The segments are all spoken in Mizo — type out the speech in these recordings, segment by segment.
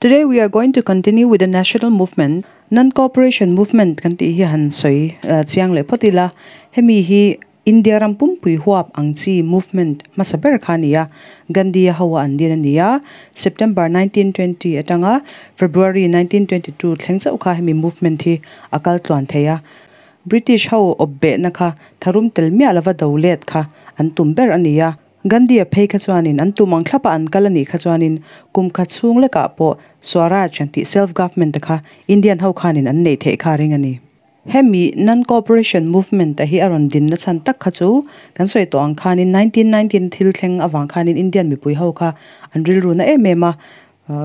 Today we are going to continue with the national movement, Non-Cooperation Movement kan tih hi han sawi chiang leh phawt ila, hemi hi India ram pumpui huap ang chi movement hmasa ber kha a ni a, Gandhi-a hoa an din a ni a, September 1920 atanga February 1922 thleng chauh kha hemi movement hi a kal tluan thei a, British ho awp behna kha tharum tel miah lova do let kha an tum ber a ni a. Gandhi-a phei kha chuanin an tum ang thlapa an kal a nih kha chuanin kum khat chhung lekah pawh Swaraj an tih self government te kha Indian ho khanin an neih theih kha a ring a ni. Hemi Non-Cooperation Movement a hi a rawn dinna chhan tak kha chu kan sawi tawh ang khanin 1919 thil thleng avang khanin Indian mipui ho kha an rilru na em em a,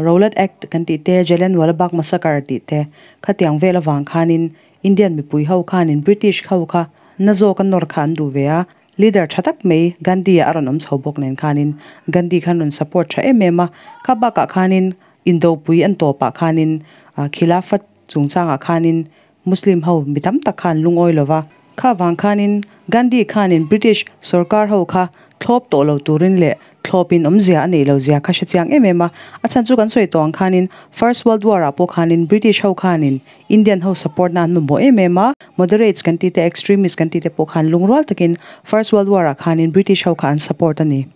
Rowlatt Act kan tih te, Jallianwala Bagh Massacre tih te khatiang vel avang khanin Indian mipui ho khanin British ho kha na zawk a nawr kha an duh ve a, leader tha tak mai Gandhi a rawn awm chho bawk nen khanin Gandhi khan rawn support tha em em a, kha bakah khanin indopui an tawpah khanin Khilafat chungchangah khanin Muslim ho mi tam tak khan lungawi lo va, kha vang khanin Gandhi khanin British sorkar ho kha thlawp tawh lo turin leh thlawpin awmzia a neih lo zia kha hre chiang em em a, a chhan chu kan sawi tawh ang khanin First World War ah pawh khanin British ho khanin Indian ho support na an mamawh em em a, moderates kan tih te extremists kan tih te pawh khan lungrual takin First World War ah khanin British ho kha an support a ni.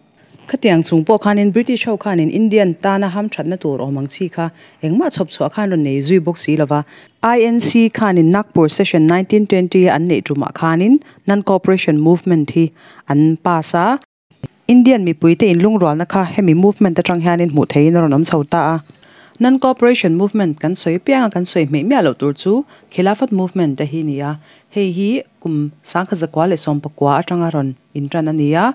Khatiang chung pawh khanin British ho khanin Indian tana hamthatna tur awm ang chi kha engmah chhawp chhuah khan rawn nei zui bawk si lova. INC khanin Nagpur Session 1920 a an neih tumah khanin Non-Cooperation Movement hi an pass a. Indian mipuite inlungrualna kha hemi movement atang hianin hmuh theihin a rawn awm chho ta a. Non-Cooperation Movement kan sawi pianga kan sawi hmeih miah loh tur chu Khilafat Movement te hi a ni a. Hei hi kum 1919 atanga rawn intan a ni a.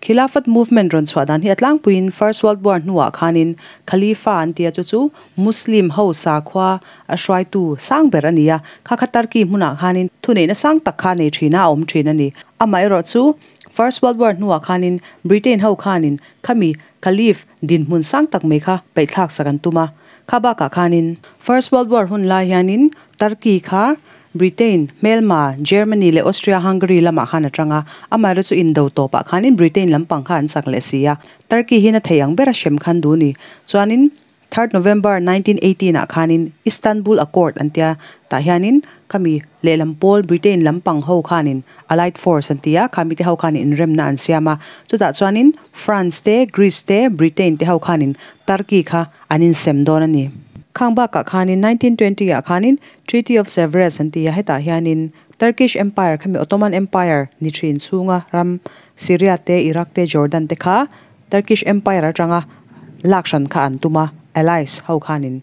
Khilafat Movement rawn chhuah dan hi a tlangpuiin First World War hnuah khanin Khalifa an tia chu chu Muslim ho sakhua a hruaitu sang ber a ni a. Kha kha Turkey hmunah khanin thuneihna sang tak kha nei thin a, a awm thin a ni. Amaherawh chu First World War hnuah khanin Britain ho khanin khami Khalif dinhmun sang tak mai kha paihthlak sak an tum a. Kha bakah khanin First World War hun lai hianin Turkey kha Britain, hmelma, Germany leh Austria-Hungary lamah khan a tang a, amaherawhchu chu indo tawpah khanin Britain lampang kha an chak leh si a, Turkey hian a thei ang bera hrem khan duh ni. Chuanin Third November 1918 ah khanin Istanbul Accord an tia, tah hianin khami lehlam pawl Britain lampang ho khanin Allied Force an ti a, khami te ho khanin inremna an siam a, chutah chuanin France te, Greece te, Britain te ho khanin Turkey kha an insem dawn a ni. Khang bakah khanin 1920 ah khanin Treaty of Sevres an ti a, hetah hianin Turkish Empire khami Ottoman Empire ni thin chhunga ram Syria te, Iraq te, Jordan te kha Turkish Empire atanga lak hran kha an tum a, allies ho khanin.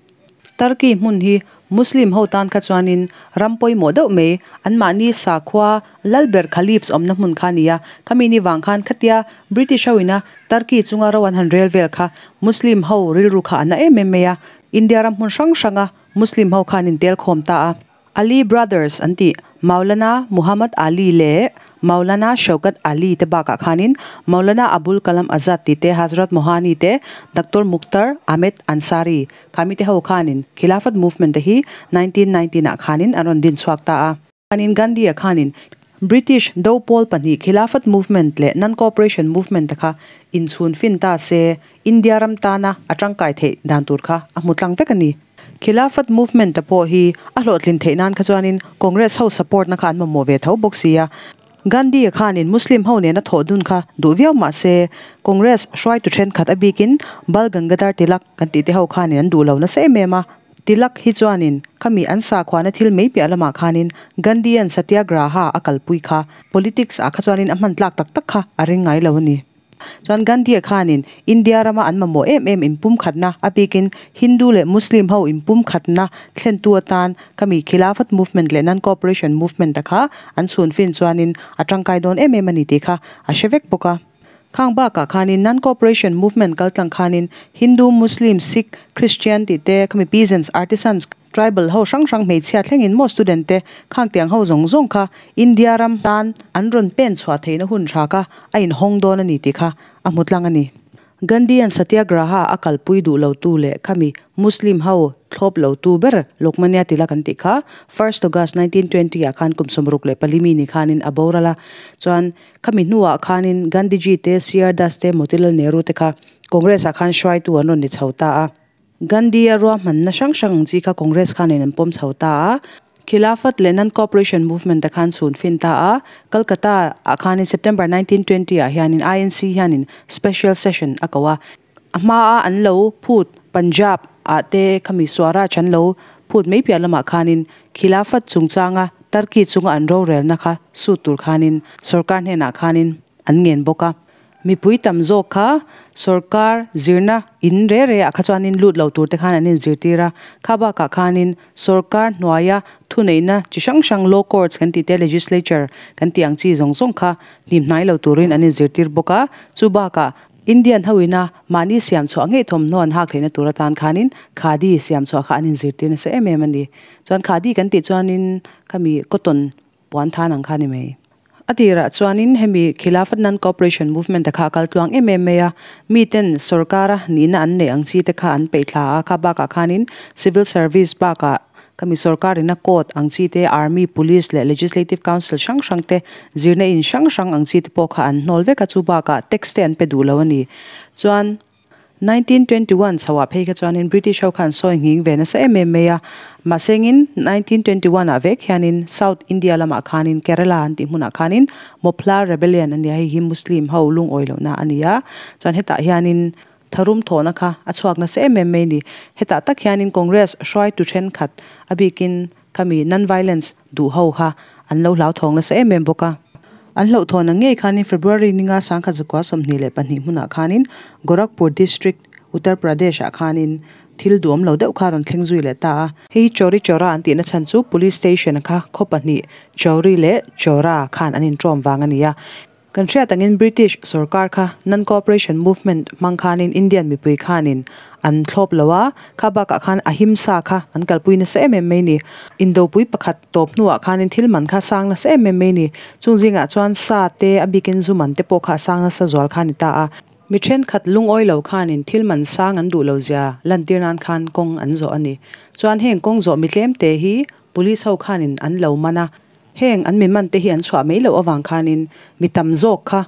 Turkey hmun hi Muslim ho tan kha chuanin ram pawimawh deuh mai, anmahni sakhua lalber Khalifs awmna hmun kha a ni a, khami ni vang khan khatia British ho ina Turkey chunga ro an han rel vel kha Muslim ho rilru kha a na em em mai a, India ram hmun hrang hranga Muslim ho khan intel khawm ta a. Ali Brothers an tih Maulana Muhammad Ali leh Maulana Shaukat Ali te bakah khanin Maulana Abul Kalam Azad tih te, Hazrat Mohani te, Doctor Mukhtar Ahmed Ansari khami te ho khanin Khilafat Movement te hi 1919 ah khanin an rawn din chhuak ta a. Khanin Gandhi-a khanin British do pawl pahnih Khilafat Movement leh Non-Cooperation Movement te kha inchhun fin ta se India ram tana a tangkai theih dan tur kha a hmu tlang vek a ni. Khilafat Movement te pawh hi a hlawhtlin theih nan kha chuanin Congress ho support na kha an mamawh ve tho bawk si a. Gandhi-a khanin Muslim ho nena thawh dun kha duh viau mah se Congress hruaitu thenkhat a bikin Bal Gangadhar Tilak kan tih te ho khanin an duh lo nasa em em a. Tilak hi chuanin khami an sakhuana thil mai piah lamah khanin Gandhi-a'n Satyagraha a kalpui kha politics ah kha chuanin a hman tlak tak tak kha a ring ngai lo a ni. Chuan Gandhi-a khanin India rama an mamawh em em inpumkhatna, a bikin Hindu leh Muslim ho inpumkhatna thlentu atan khami Khilafat Movement leh Non-Cooperation Movement-a kha an chhun fin chuanin a tangkai dawn em em a ni tih kha a hre vek bawk a. Khang bakah khanin Non-Cooperation Movement kaltlang khanin Hindu, Muslim, Sikh, Christian tih te khami peasants, artisans, Tribal ho hrang hrang hmeichhia thlengin maw student te khang tiang ho zawng zawng kha India ram tan an rawn pen chhuah theihna hun tha kha a inhawng dawn a ni tih kha a hmu tlang a ni. Gandhi-a'n Satyagraha a kalpui duh lo tu leh khami Muslim ho thlawp lo tu ber Lokmanya Tilak an tih kha First August 1920 ah khan kum 64 mi ni khanin a boral a, chuan khami hnuah khanin Gandhiji te, CR Das te, Motilal Nehru te kha Congress ah khan hruaitu an rawn ni chho ta a. Gandhi-a ruahmanna hrang hrang ang chi kha Congress khanin an pawm chho ta a, Khilafat leh Non-Cooperation Movement-a khan chhun fin ta a, Calcutta ah khanin September 1920 ah hianin INC hianin Special Session a ko a, a hmaa an lo phut Punjab ah te khami Swaraj an lo phut mai piah lamah khanin Khilafat chungchanga Turkey chunga an rorelna kha sut tur khanin sorkar hnenah khanin an ngen bawk a. Mipui tam zawk kha sorkar zirna in re re ah kha chuanin lut lo tur te khan an inzirtir a, kha bakah khanin sorkar hnuaia thuneihna chi hrang hrang law courts kan tih te legislature kan tih ang chi zawng zawng kha hnim hnai lo turin an inzirtir bawk a, chu bakah Indian ho ina mahni siam chhuah ngei thawmhnaw an hak theihna tur atan khanin khadi siam chhuah kha an inzirtir nasa em em a ni. Chuan khadi kan tih chuanin khami cotton puan than ang kha ni mai. A tirah chuanin hemi Khilafat Non-Cooperation Movement-a kha a kal tluang em em mai a, miten sorkara nihna an neih ang chi te kha an peih thla a, kha bakah khanin Civil Service bakah khami sorkarina court ang chi te, Army, Police leh Legislative Council hrang hrang te, zirna in hrang hrang ang chi te pawh kha an hnawl vek a, chu bakah tax te an pe duh lo a ni. Chuan. 1921 chhoah phei kha chuanin British ho khan sawi nghing ve nasa em em mai a, mahsengin 1921 ah vek hianin South India lamah khanin Kerala an tih hmunah khanin Mopla Rebellion a nia, hei hi Muslim ho lungawi lohna a ni a, chuan hetah hianin tharum thawhna kha a chhuak nasa em em mai a ni. Hetah tak hianin Congress hruaitu thenkhat a bikin Khami non-violence duh ho kha an lo hlauthawng nasa em em bawk a. An hlauhthawn ang ngei khanin February ninga sangkhat zakua 22 hmunah khanin Gorakhpur District, Uttar Pradesh ah khanin thil duhawm lo deuh kha a rawn thleng zui leh ta a. Hei Chauri Chaura an tihna chhan chu Police Station kha khaw pahnih Chauri leh Chaura khan an intawm vang a ni a. Kan hriat angin British sorkar kha Non-Cooperation Movement hmang khanin Indian mipui khanin an thlawp lo a, kha bakah khan ahimsa kha an kalpui nasa em em mai ni. Indopui pakhat tawp hnuah khanin thil man kha sang nasa em em mai ni. Chung zingah chuan sa te, a bikin zu man te pawh kha a sang nasa zual kha a ni ta a. Mi thenkhat lungawi lo khanin thil man sang an duh lo zia lantir nan khan kawng an zawh a ni. Chuan heng kawng zawh mi tlemte hi Police ho khanin an lo man a. Heng an mi man te hi an chhuah mai loh avang khanin mi tam zawk kha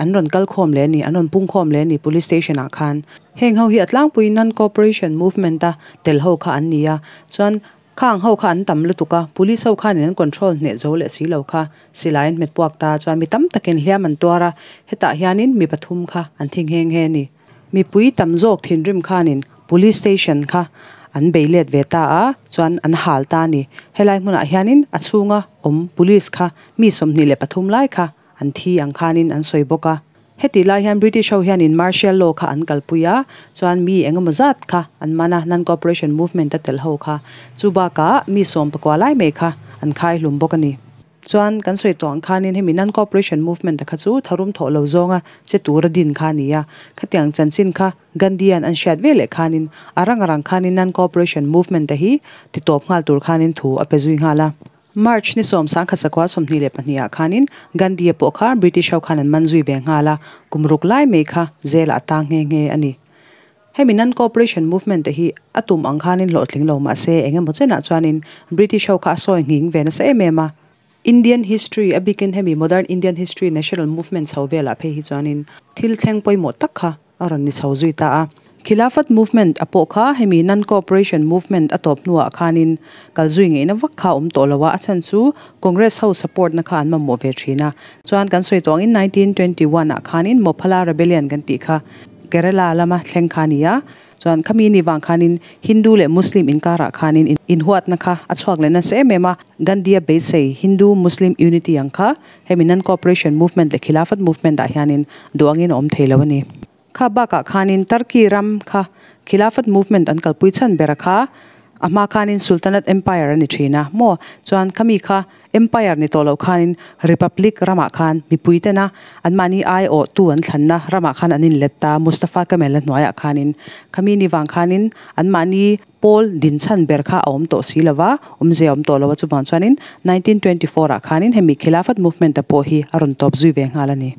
an rawn kal khawm leh a ni, an rawn pung khawm leh a ni Police Station ah khan. Heng ho hi a tlangpui Non-Cooperation Movement a tel ho kha an ni a, chuan khang ho kha an tam lutuk a, Police ho khanin an control hneh zo leh si lo kha silai an hmet puak ta, chuan mi tam takin hliam an tuar a, hetah hianin mi pathum kha an thi nghe nghe a ni. Mipui tam zawk thinrim khanin Police Station kha an bei let ve ta a, chuan an hal ta a ni. Helai hmunah hianin a chhunga awm Police kha mi 23 lai kha an thi ang khanin an sawi bawk a. Hetih lai hian British ho hianin Martial Law kha an kalpui a, chuan mi engemaw zat kha an man a, Non-Cooperation Movement a tel ho kha. Chu bakah mi 19 lai mai kha an khai hlum bawk a ni. Chuan kan sawi tawh ang khanin hemi Non-Cooperation Movement-a kha chu tharum thawh lo zawnga che tura din kha a ni a. Khatiang chanchin kha Gandhi-a'n an hriat ve leh khanin a rang a rang khanin Non-Cooperation Movement-a hi ti tawp nghal tur khanin thu a pe zui nghal a. March ni 10,922 ah khanin Gandhi-a pawh kha British ho khan an man zui ve nghal a, kum ruk lai mai kha jail-ah a tang nghe nghe a ni. Hemi Non-Cooperation Movement te hi a tum ang khanin hlawhtling lo mah se eng emaw chenah chuanin British ho kha a sawi nghing ve nasa em em a. Indian history, a bikin hemi modern Indian history national movement chho velah phei hi chuanin thil thleng pawimawh tak kha a rawn ni chho zui ta a. Khilafat Movement a pawh kha hemi Non-Cooperation Movement a tawp hnuah khanin kal zui ngeihna vak kha a awm tawh lo a, a chhan chu Congress ho support na kha an mamawh ve thin a. Chuan kan sawi tawh angin 1921 ah khanin Mophala Rebellion kan tih kha Kerala lama thleng kha a ni a, chuan khami ni vang khanin Hindu leh Muslim inkarah khanin inhuatna kha a chhuak leh nasa em em a, Gandhi-a beisei Hindu-Muslim unity ang kha hemi Non-Cooperation Movement leh Khilafat Movement ah hianin duh angin a awm thei lo a ni. Kha bakah khanin Turkey ram kha Khilafat Movement an kalpui chhan bera kha a hma khanin Sultanate Empire a ni thin a maw? Chuan khami kha Empire ni tawh loh khanin Republic ramah khan mipui tena anmahni aiawhtu an thlanna ramah khan an inlet ta Mustafa Kemal a hnuaiah khanin khami ni vang khanin anmahni pawl din chhan ber kha a awm tawh si lova, awmzia a awm tawh lo a chuvang chuanin 1924 ah khanin hemi Khilafat Movement a pawh hi a rawn tawp zui ve nghal a ni.